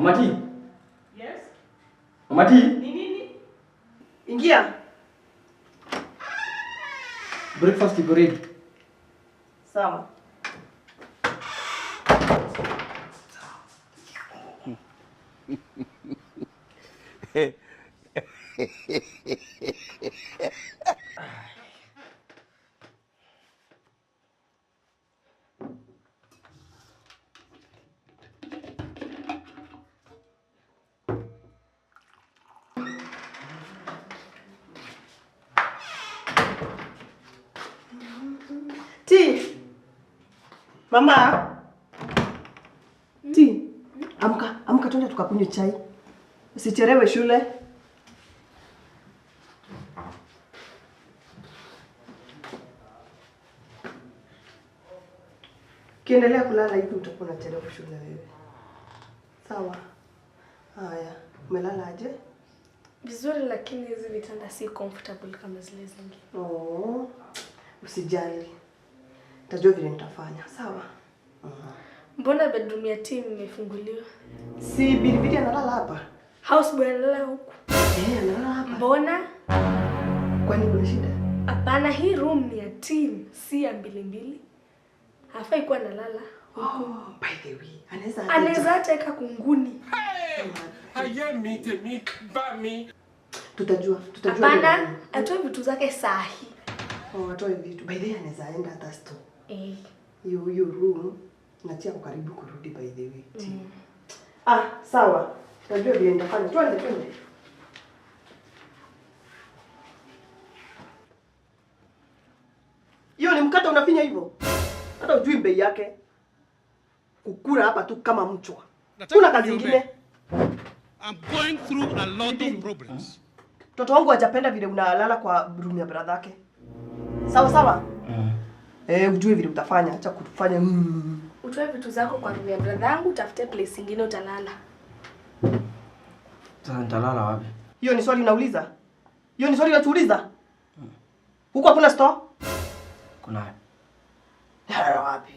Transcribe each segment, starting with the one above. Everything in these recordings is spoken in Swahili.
Mama T. Yes. Mama T. Ni nini? Ingia. Breakfast iko ready. Sawa. T. Mama. T. Amka, amka twende tukakunywe chai. Usichelewe shule. Ukiendelea kulala hivi utakuwa unachelewa shule wewe. Sawa. Haya, umelala aje? Vizuri, lakini hizi vitanda si comfortable kama zile zingine. Oh, usijali. Nitajua vile nitafanya. Sawa. Mbona bedroom ya team imefunguliwa? Si Bilibili analala hapa? Houseboy analala huku. Analala hapa. Mbona? Kwani kuna shida? Hapana, hii room ni ya team, si ya mbili mbili. Hafai kuwa analala. Oh, by the way, anaweza hata eka kunguni. Hey! Tutajua, tutajua. Hapana, atoe vitu zake sahi. Oh, atoe vitu. By the way, anaweza enda hata store. Eh. Hiyo room natia kwa karibu kurudi by the way. Ah, sawa. Tutajua vile nitafanya. Twende, twende. Hiyo ni mkate unafinya hivyo? Hata hujui bei yake. Kukula hapa tu kama mchwa. Kuna kazi nyingine. I'm going through a lot of problems. Mtoto wangu hajapenda vile unalala kwa room ya brother yake. Sawa sawa? Ujue vile utafanya, acha kufanya. Utoe vitu zako kwa room ya brother yangu, utafute place nyingine utalala. Sasa nitalala wapi? Hiyo ni swali unauliza? Hiyo ni swali unatuuliza? Huko hakuna store? Kuna. Wapi?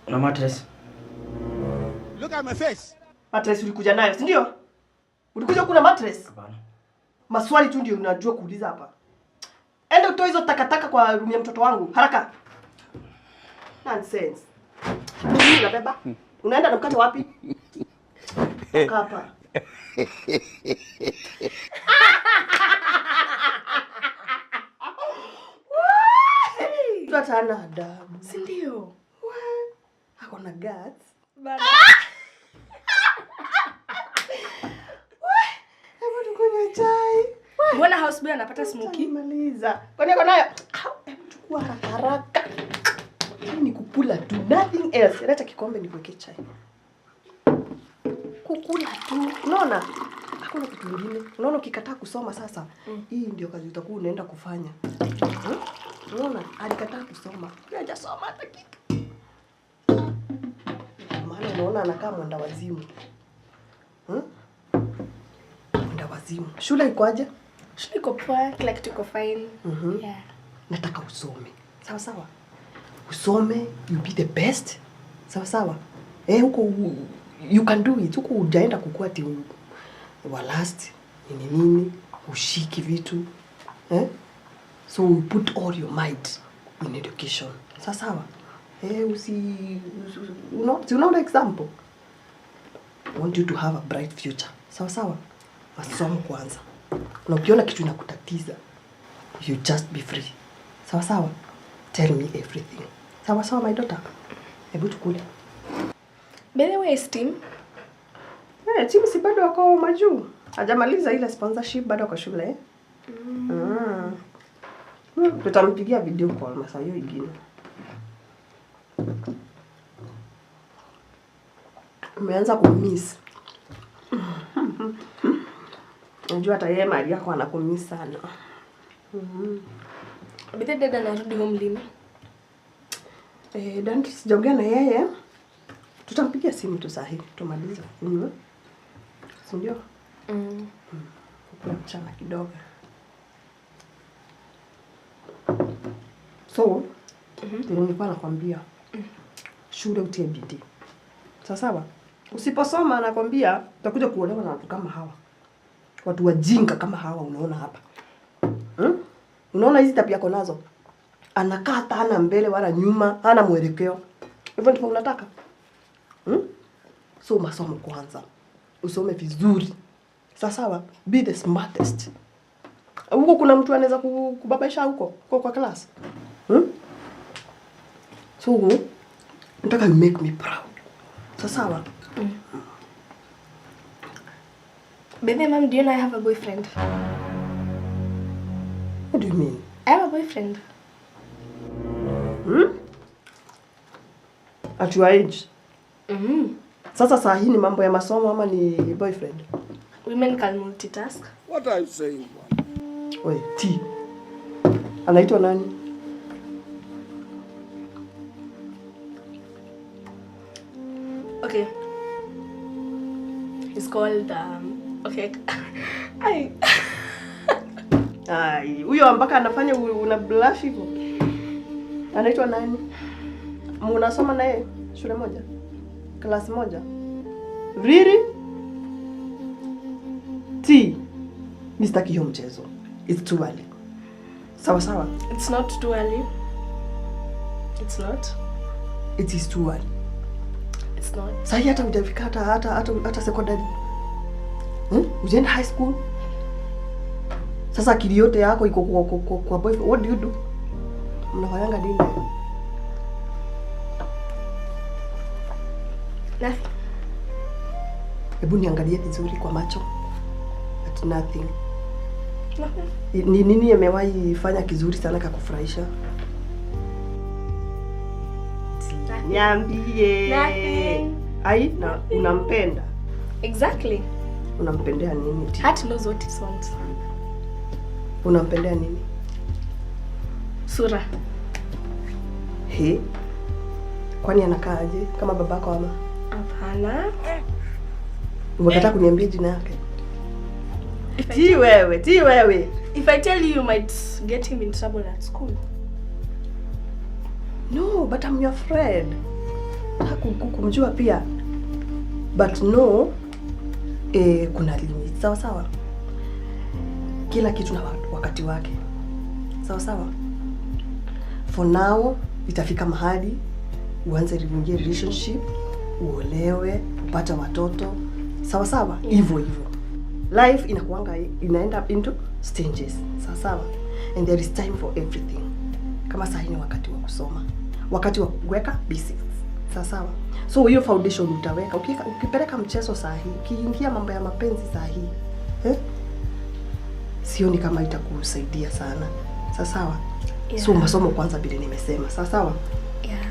Na mattress. Look at my face. Mattress ulikuja nayo, si ndio? Ulikuja kuna mattress? Hapana. Maswali tu ndio unajua kuuliza hapa. Enda utoe hizo takataka kwa room ya mtoto wangu, haraka. Nonsense. Nini unabeba? Unaenda na mkate wapi? Toka hapa. Mtu hata hana adabu. Si ndio? Ako na guts. Bana. Hebu tukunywe chai. Mbona houseboy anapata smoky? Maliza. Kwani ako nayo? Hebu chukua haraka haraka. Hii ni kukula tu, nothing else. Leta kikombe nikuweke chai. Kukula tu. Unaona? Hakuna kitu kingine. Unaona ukikataa kusoma sasa, hii ndio kazi utakuwa unaenda kufanya. Unaona? Alikataa kusoma. Yeye hajasoma hata kitu. Maana unaona anakaa mwenda wazimu. Mwenda wazimu. Shule iko aje? Shule iko poa, kila kitu iko fine. Yeah. Nataka usome. Sawa sawa. Usome, you be the best. Sawa sawa. Huko you can do it. Huko hujaenda kukua ati wa last nini nini, ushiki vitu. So you put all your might in education. Sawa sawa. You know the example. I want you to have a bright future. Sawa sawa. Masomo kwanza. Na ukiona kitu inakutatiza, you just be free. Sawa sawa. Tell me everything. Sawa sawa my daughter. Hebu tukule. By the way, Steam. Team si bado wako majuu. Hajamaliza ile sponsorship, bado wako shule. Tutampigia video call masaa hiyo ingine. Umeanza kumiss. Unajua hata yeye Maria yako anakumiss sana. Bithe dada anarudi home lini? Dan sijaongea na yeye. Tutampigia simu tu saa hii tumalize kunywa. Si ndio? Kukula mchana kidogo. So, nilikuwa nakwambia shule utie bidii. Sawa sawa? Usiposoma nakwambia utakuja kuolewa na watu kama hawa. Watu wajinga kama hawa unaona hapa. Hmm? Unaona hizi tabia ako nazo? Anakaa hata hana mbele wala nyuma, hana mwelekeo. Hivyo ndivyo unataka? Hmm? So masomo kwanza. Usome vizuri. Sawa sawa, be the smartest. Huko kuna mtu anaweza kubabaisha huko huko kwa class. Hmm? So nataka you make me proud. Sawa sawa. Baby, mom, do you know I have a boyfriend? What do you mean? I have a boyfriend. Hmm? At your age? Mm. Sasa saa hii ni mambo ya masomo ama ni boyfriend? Women can multitask. What are you saying, bwana? Oi, T. Anaitwa nani? Okay. He's called okay. I Ai, huyo mpaka anafanya una blush hivyo. Anaitwa nani? Munasoma naye shule moja? Class moja? Really? T. Mimi sitaki hiyo mchezo. It's too early. Sawa sawa. It's not too early. It's not. It is too early. It's not. Sasa hata hujafika hata secondary. Hujaenda high school. Sasa akili yote yako iko kwa boyfriend. What do you do? Mnafanyanga nini? Nothing. Hebu niangalie vizuri kwa macho. At nothing. Nothing. Ni nini amewahi fanya kizuri sana kakufurahisha? Nothing. Niambie. Nothing. Ai, na unampenda? Exactly. Unampendea nini? Ti? Heart knows what it wants. Unampendea nini? Sura. He? Kwani anakaa aje? Kama babako ama? Hapana. Umekataa kuniambia jina yake? If I, Ti wewe, ti wewe. if I tell you, you might get him in trouble at school. No, but I'm your friend. Nataka kumjua pia. But no, kuna limit. Sawa sawa. Kila kitu na wakati wake. Sawa sawa. For now, itafika mahali uanze uingie relationship, uolewe, upate watoto. Sawa sawa, hivyo hivyo. Life inakuanga inaenda into stages. Sawa sawa. And there is time for everything. Kama saa hii ni wakati wa kusoma, wakati wa kuweka basics. Sawa sawa. So hiyo foundation utaweka. Ukipeleka mchezo saa hii, ukiingia mambo ya mapenzi saa hii, eh? Sioni kama itakusaidia sana. Sawa sawa. Yeah. So masomo kwanza vile nimesema. Sawa sawa. Yeah.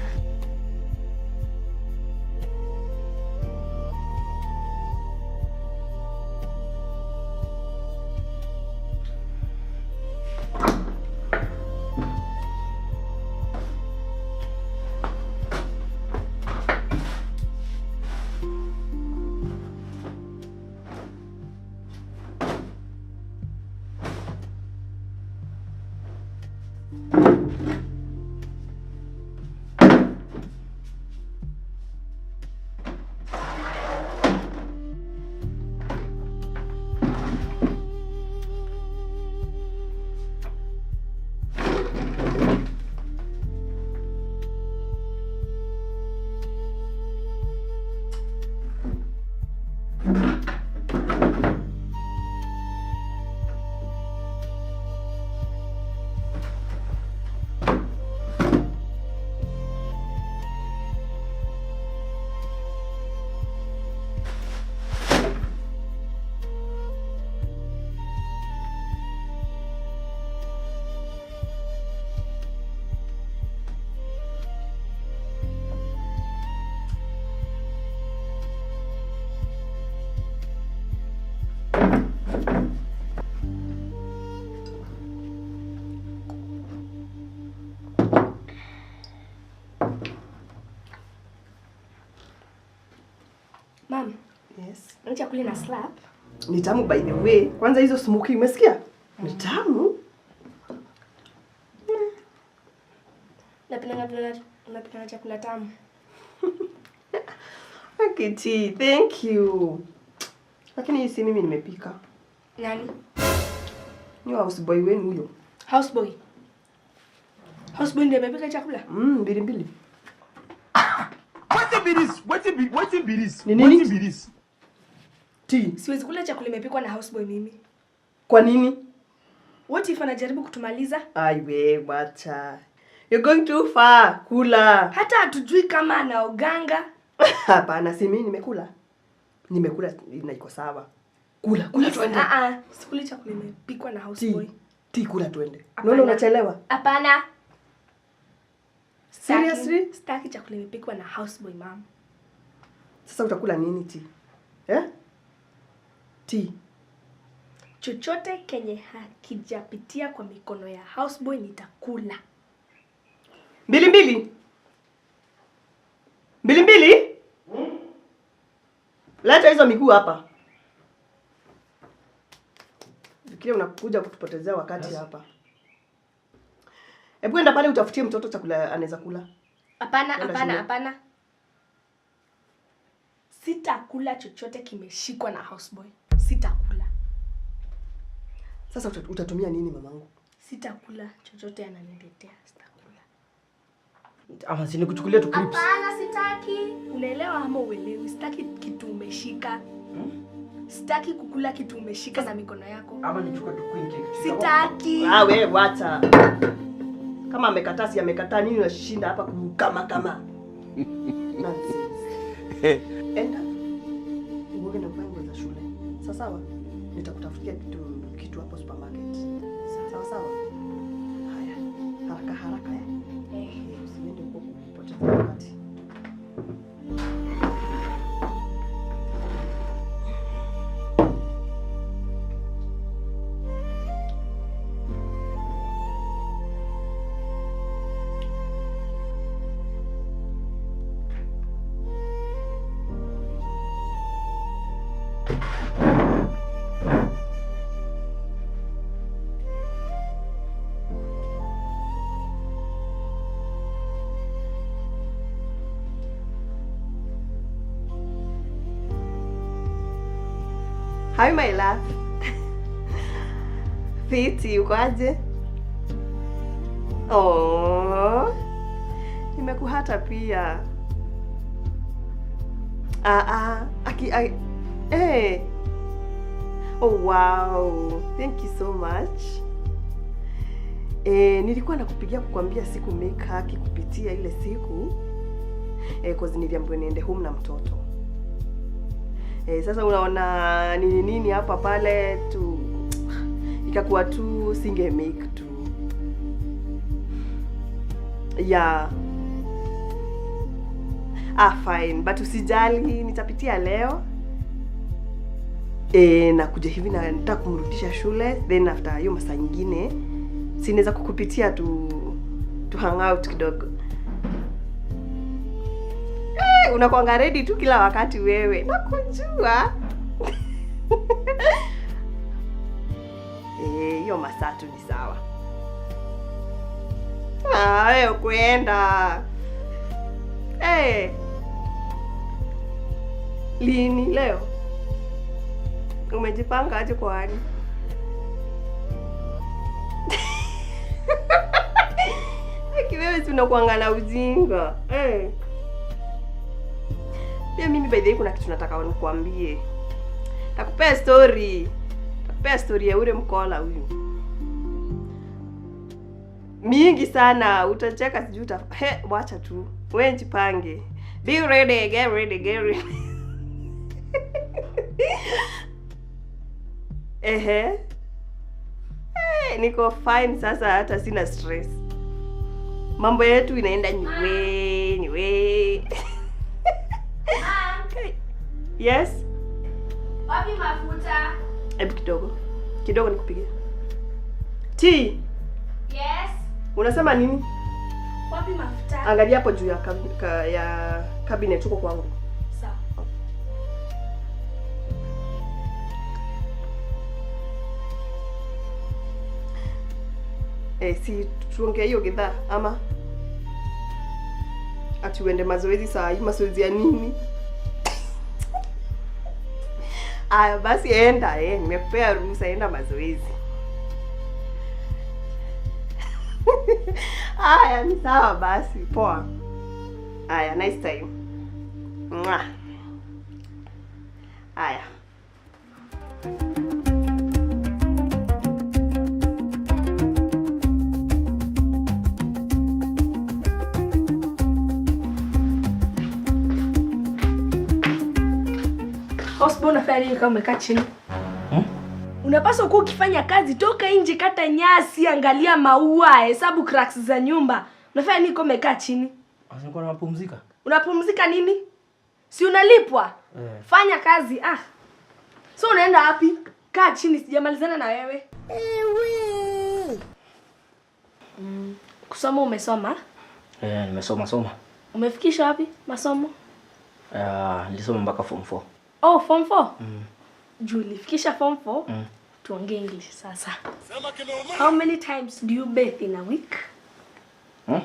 Mom, Yes. ni chakula ina slap. Ni tamu by the way. Kwanza hizo smoky umesikia? Ni tamu. Napenda chakula tamu. Okay, tea. Thank you. Lakini hii si mimi nimepika. Nani? Ni houseboy wenu huyo. Houseboy. Houseboy ndiye amepika chakula? Mbili mbili. Wetin be this? Wetin be this? Ni nini? Wetin be this? Tea. Siwezi kula chakula imepikwa na houseboy mimi. Kwa nini? What if anajaribu kutumaliza? Ai we, wacha. You're going too far. Kula. Hata hatujui kama anaoganga. Hapana, si mimi nimekula. Nimekula na iko sawa. Kula, kula tuende. Ah ah, sikuli chakula imepikwa na houseboy. Tea. Tea, kula tuende. Hapana. Unaona unachelewa? Hapana. Seriously? Sitaki chakula imepikwa na houseboy, mom. Sasa utakula nini tea? Eh? Tea. Chochote kenye hakijapitia kwa mikono ya houseboy nitakula. Mbili mbili. Mbili mbili? Leta hizo miguu hapa. Fikiria unakuja kutupotezea wakati hapa. Hebu enda pale utafutie mtoto chakula anaweza kula. Hapana, Enda hapana, shule. hapana. Sitakula chochote kimeshikwa na houseboy. Sitakula. Sasa utatumia nini mamangu? Sitakula chochote ananiletea. Sitakula. Ama si nikuchukulie tu clips. Hapana, sitaki. Unaelewa ama uelewi? Sitaki kitu umeshika. Sitaki kukula kitu umeshika na mikono yako. Ama nichukue tu queen cake. Sitaki. Ah, we wacha. Kama amekataa si amekataa, nini unashinda hapa kama kama. Nonsense. Enda uoge na uvae nguo za shule. Sawa sawa? Nitakutafutia kitu hapo supermarket. Sawa sawa? Haya, haraka haraka eh. Eh. Usiende huko kupoteza wakati. Hi my love. Fiti, uko aje? Oh, nimekuhata pia. Ah, ah, aki, ai, eh. Oh wow, thank you so much. Eh, nilikuwa nakupigia kukwambia siku make haki kupitia ile siku. Eh, cause niliambiwa niende home na mtoto. Eh, sasa unaona nini nini hapa pale tu ikakuwa tu singe make tu. Yeah. Ah, fine, but usijali nitapitia leo. Eh, nakuja hivi na nataka kumrudisha shule, then after hiyo masaa nyingine sinaweza kukupitia tu hang out kidogo. Eh, unakuanga ready tu kila wakati wewe. Nakujua. Eh, hiyo masaa tu ni sawa. Ah, wewe kwenda. Eh. Lini leo? Umejipanga aje kwani? Aki wewe si unakuanga na ujinga. Eh. Pia mimi by the way kuna kitu nataka nikuambie. Takupea story. Takupea story ya ule mkola huyu. Mingi sana, utacheka sijui uta he, wacha tu. Wewe jipange. Be ready, get ready, get ready. Ehe. Eh, niko fine sasa, hata sina stress. Mambo yetu inaenda nywe nywe. Okay. Yes. Wapi mafuta? Hebu kidogo. Kidogo nikupigie. T, Yes. unasema nini? Wapi mafuta? Angalia hapo juu ya ya cabinet huko kwangu. Sawa. Eh, si tuongee hiyo gedhaa ama ati uende mazoezi saa hii? Mazoezi ya nini? Aya basi enda, nimekupea ruhusa, enda mazoezi. Aya, ni sawa basi, poa. Aya, nice time. Mwah. Aya. Osborne, unafanya nini kama umekaa chini? Unapaswa kuwa ukifanya kazi, toka nje, kata nyasi, angalia maua, hesabu cracks za nyumba. Unafanya nini kama umekaa chini? Sasa nilikuwa napumzika. Unapumzika nini? Si unalipwa? Fanya kazi. Ah. So unaenda wapi? Kaa chini, sijamalizana na wewe. Kusoma umesoma? Nimesoma soma. Umefikisha wapi masomo? Nilisoma mpaka form 4. Oh, form 4? Juu ulifikisha form 4? Tuongee English sasa. How many times do you bathe in a week?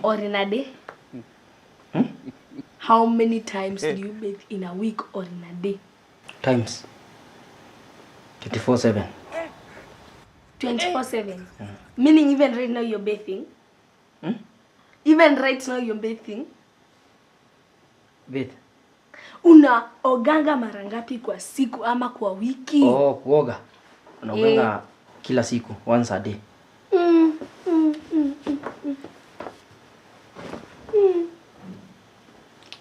Or in a day? How many times do you bathe in a week or in a day? Times 24/7. 24/7. Meaning even right now you're bathing? Even right now you're bathing? Bathe. Unaoganga mara ngapi kwa siku ama kwa wiki? Oh, kuoga. Unaoganga kila siku, once a day.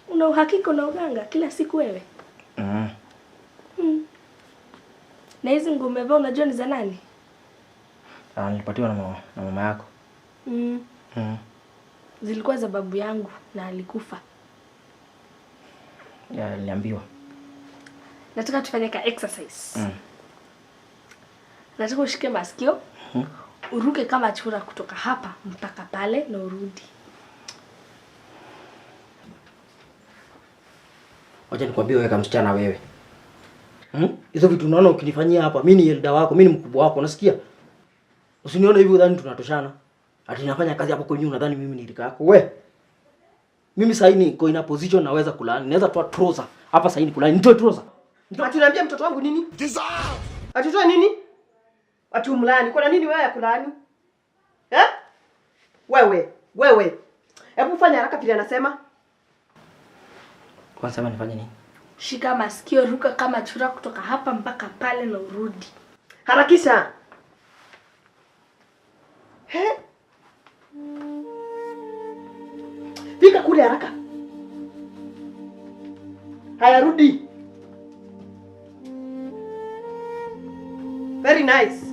Una uhakika unaoganga kila siku wewe? Na hizi nguo umevaa unajua ni za nani? Nilipatiwa na mama yako. Zilikuwa za babu yangu na alikufa. Ya, niliambiwa. Nataka tufanye ka exercise. Nataka ushike masikio, uruke kama chura kutoka hapa mpaka pale na urudi. Wacha nikwambie wewe kama msichana wewe. Hizo vitu unaona ukinifanyia hapa, mimi ni elder wako, mimi ni mkubwa wako, unasikia? Usinione hivi udhani tunatoshana. Ati nafanya kazi hapo kwenyu unadhani mimi ni rika yako. We. Mimi sasa niko in a position naweza kulaani. Naweza toa trouser. Hapa sasa ni kulaani. Nitoe trouser. Ati unaambia mtoto wangu nini? Ati utoe nini? Ati umlaani. Kuna nini wewe ya kulaani? Eh? Wewe, wewe. Hebu fanya haraka vile anasema. Kwanza sema nifanye nini? Shika masikio, ruka kama chura kutoka hapa mpaka pale na urudi. Harakisha. He? Fika kule haraka. Haya, rudi. Very nice.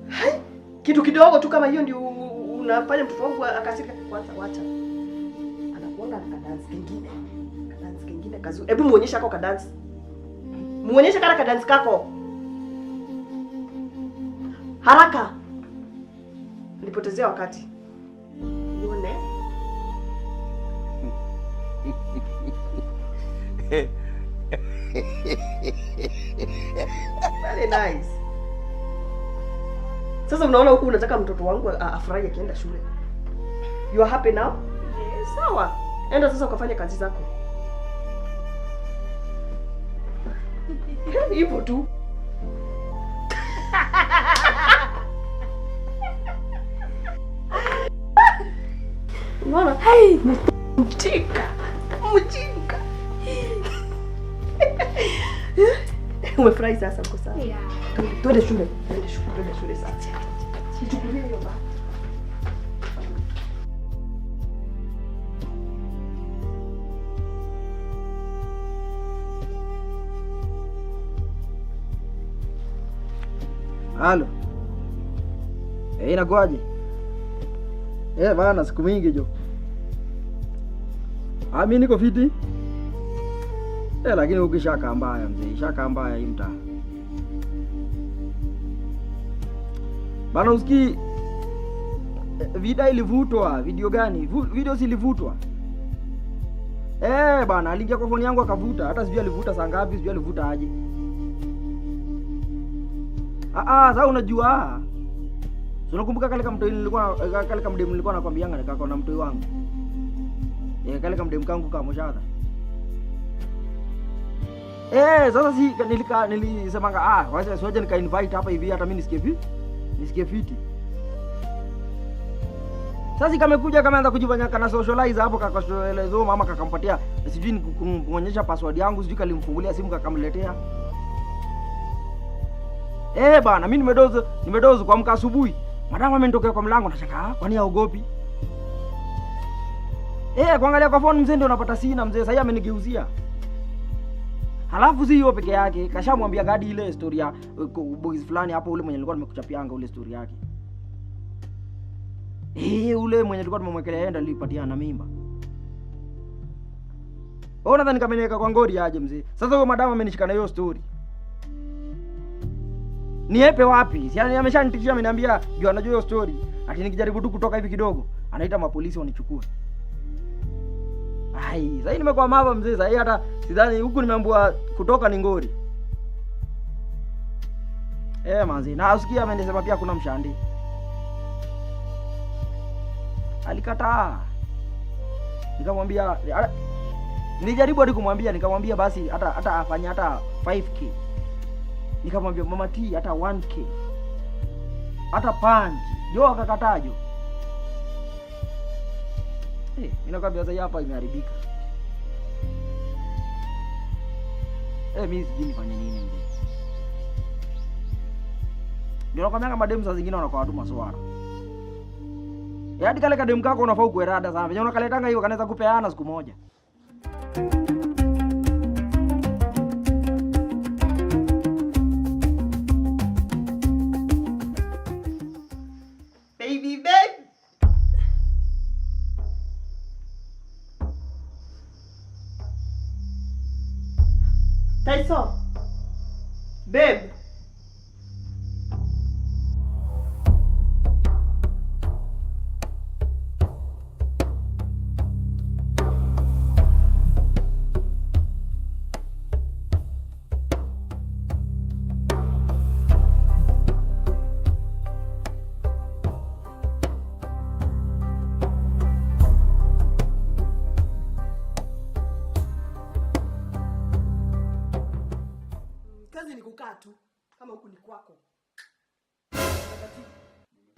Hai, kitu kidogo tu kama hiyo ndio unafanya mtoto wangu akasirika. Kwanza wacha. Anakuanga na kadance kingine. Kadance kingine kazuri. Hebu muonyeshe kako kadance. Muonyeshe kana kadance kako. Haraka. Nilipotezea wakati. Nione. Very nice. Sasa unaona huku unataka mtoto wangu afurahi akienda shule. You are happy now? Yes. Sawa. Enda sasa ukafanye kazi zako. Hivyo tu. Unaona? Hey, mjinga. Mjinga. Umefurahi sasa, uko sawa? Yeah. Twende shule. Twende shule, twende shule sasa. Chukulia hiyo bag. Halo. Inakuaje? Bana siku mingi jo. Mimi niko fiti. Lakini ukishakaa mbaya mzee, ishakaa mbaya hii mtaa. Bana usikii vida ilivutwa, video gani? Video zilivutwa. Bana aliingia kwa phone yangu akavuta, hata sijui alivuta saa ngapi, sijui alivuta aje. Sasa unajua. So unakumbuka kale kama mtoi nilikuwa kale kama mdemu nilikuwa nakwambianga nikaka na mtoi wangu. Kale kama mdemu kangu kama mshadha. Eh, sasa si nilisemanga ah, wacha siwaje nika invite hapa hivi hata mimi nisikie vipi? Nisikie fiti. Sasa kamekuja kameanza kujifanya kana socialize hapo, kakashoelezo mama kakampatia sijui ni kumuonyesha password yangu, sijui kalimfungulia simu kakamletea. Eh bana, mimi nimedoze kuamka asubuhi. Madam amenitokea kwa mlango nashangaa, ah, kwani haogopi? Eh, kuangalia kwa phone mzee ndio unapata sina mzee, sasa amenigeuzia. Halafu si hiyo peke yake, kashamwambia gadi ile story ya boys fulani hapo, ule mwenye nilikuwa nimekuchapianga ule story yake. Eh, ule mwenye tulikuwa tumemwekelea yeye ndo alipatia na mimba. Wewe unadhani kameniweka kwa ngori aje mzee? Sasa huyo madam amenishika na hiyo story. Niepe wapi? Si yani ameshanitishia, ameniambia juu anajua hiyo story. Ati nikijaribu tu kutoka hivi kidogo, anaita mapolisi wanichukue. Ai, sasa nimekuwa mava mzee, sasa hata sidhani huku nimeambiwa kutoka ni ngori. Eh, manzi, na usikia amenisema pia kuna mshandi. Alikataa. Nikamwambia nilijaribu hadi kumwambia, nikamwambia basi hata afanye hata 5K. Nikamwambia mama T hata 1K. Hata punch. Jo akakataa jo. Eh, mimi nakwambia sasa hapa imeharibika. Eh, mimi sijui nifanye nini mzee. Ndio nakwambia kama demu saa zingine wanakuwa watu maswara. Yaani kale kademu kako unafaa ukuwe rada sana. Venye unakaletanga hiyo kanaweza kupeana siku moja. Baby babe. Tyson. Babe. Kazi ni kukaa tu kama huku ni kwako.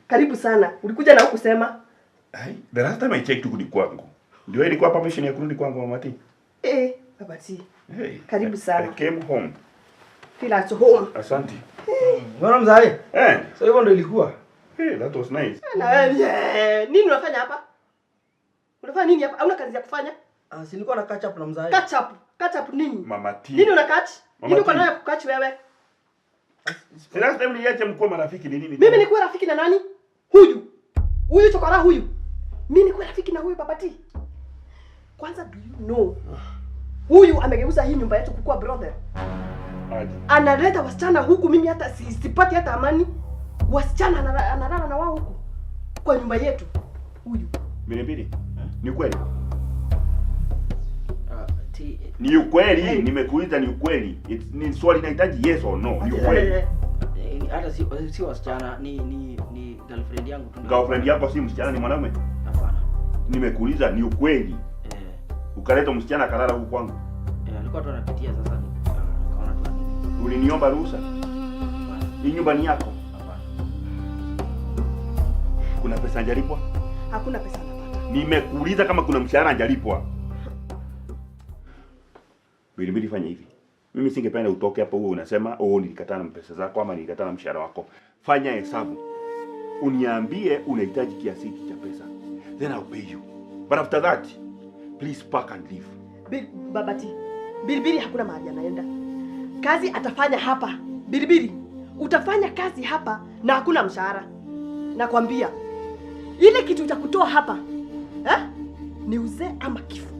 Karibu sana. Ulikuja na hukusema? Ai, the last time I checked huku ni kwangu. Ndio ilikuwa permission ya kurudi kwangu Mama T. Eh, Baba T. Hey, Karibu sana. I came home. Feel at home. Asante. Unaona mzee? Eh. So hivyo ndio ilikuwa. Hey, that was nice. Na wewe, nini unafanya hapa? Unafanya nini hapa? Hauna kazi ya kufanya? Ah, si nilikuwa na catch up na mzee. Catch up. Catch up nini? Mama T. Nini una catch? Mama Nini uko T. nayo kukatch wewe? The last time niliacha mkuwa marafiki ni nini? Mimi nikuwa rafiki na nani? Huyu. Huyu chokora huyu. Mimi nikuwa rafiki na huyu Baba T. Kwanza do you know? Huyu amegeuza hii nyumba yetu kukuwa brother. Aje. Analeta wasichana huku, mimi hata sipati hata amani. Wasichana analala na wao huku kwa nyumba yetu. Huyu. Mbili mbili. Ni kweli? T Ni ukweli, nimekuuliza ni ukweli. Ni swali inahitaji yes or no. Ni ukweli. Hata si wasichana, ni girlfriend yangu tu. Girlfriend yako si msichana, ni mwanaume? Hapana. Nimekuuliza ni ukweli. Ukaleta msichana akalala huku kwangu. Alikuwa tu anapitia sasa nikaona tu. Uliniomba ruhusa? Hii nyumba ni yako? Hapana. Kuna pesa hajalipwa? Hakuna pesa anapata. Nimekuuliza kama kuna mshahara hajalipwa. Mbili mbili, fanya hivi. Mimi singependa utoke hapo uwe unasema oh, nilikataa na pesa zako ama nilikataa na mshahara wako. Fanya hesabu. Uniambie unahitaji kiasi hiki cha pesa. Then I'll pay you. But after that, please pack and leave. Baba T, Bilibili hakuna mahali anaenda. Kazi atafanya hapa. Bilibili, utafanya kazi hapa na hakuna mshahara. Nakwambia. Ile kitu itakutoa hapa. Ni uzee ama kifo.